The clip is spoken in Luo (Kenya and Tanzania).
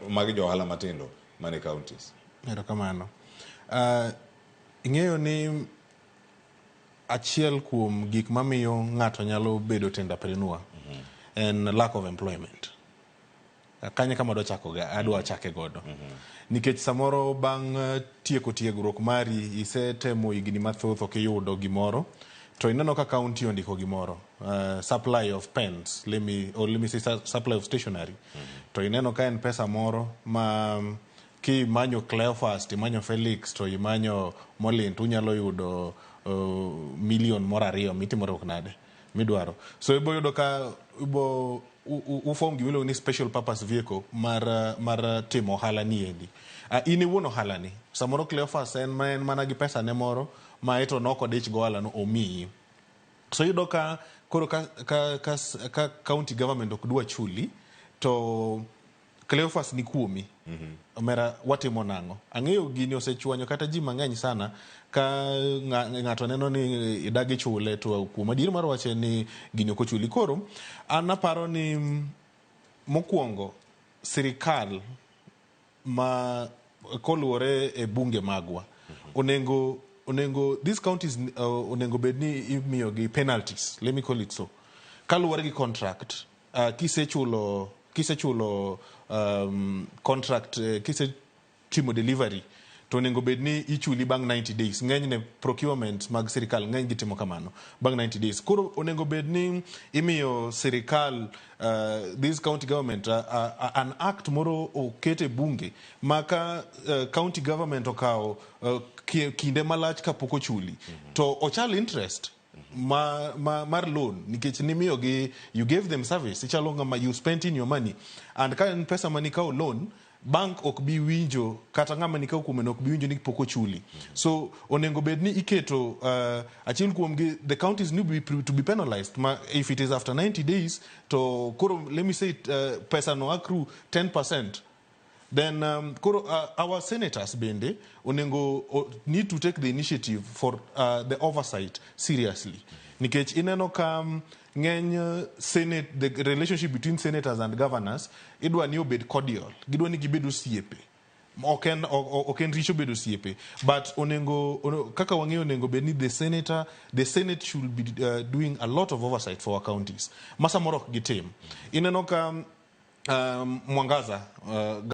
magi jo ohala matindo mane counties. Erokamano. Ing'eyo ni achiel kuom gik mamiyo ng'ato nyalo bedo tenderpreneur en lack of employment. Kanyo kama adwa chako adwa chake godo. Nikech samoro bang' tieko tiegruok mari, isetemo higni mathoth, ok iyudo gimoro, to ineno ka county ondiko gimoro, supply of pens, let me say supply of stationery, to ineno ka en pesa moro ma kimanyo Cleophas, imanyo Felix, to imanyo Molin, to unyalo yudo milion moro ariyo mitimore nade midwaro. So ibo yudo ka ibo uform gima iluongo ni special purpose vehicle mar timo ohala ni endi. In iwuon ohala ni samoro Cleophas en ma en mana gi pesa ne moro ma ito nok odich go ohala no omiyi. So iyudo ka koro ka county government ok dwa chuli, to Cleophas ni kuomi. Omera, watimo nang'o? Ang'eyo gini osechwanyo kata ji mang'eny sana ka ng'ato neno ni idagi chule, to kuom adier mar wach en ni gini ok ochuli. Koro an aparo ni mokwongo sirikal ma koluwore e bunge magwa onego these counties onego bed ni imiyo gi penalties, let me call it so, kaluwore gi contract. Kisechulo contract, kisetimo delivery, to onego bed ni ichuli bang' 90 days. Ng'enyne procurement mag sirikal ng'eny gitimo kamano bang' 90 days. Koro onego bed ni imiyo sirikal, this county government, an act moro oket e bunge ma ka county government okawo kinde malach kapok ochuli, to ochal interest mar loan, nikech nimiyogi, you gave them service, ichalo ng'ama you spent in your money, and ka en pesa manikawo loan, bank ok bi winjo, kata ng'ama nikawo kuome no ok bi winjo ni pok ochuli. So onego bed ni iketo achiel kuom gi, the counties need to be penalized ma if it is after 90 days, to koro, let me say, pesa no accrue 10%. Then koro our senators bende onego need to take the initiative for the oversight seriously, nikech ineno ka ng'eny senate, the relationship between senators and governors idwa ni obed cordial, gidwa ni gibed osiepe. Ok en richo bedo osiepe, but onego kaka wang'eyo, onego bed ni the senate should be doing a lot of oversight for our counties ma samoro ok gitim. Ineno ka Mwangaza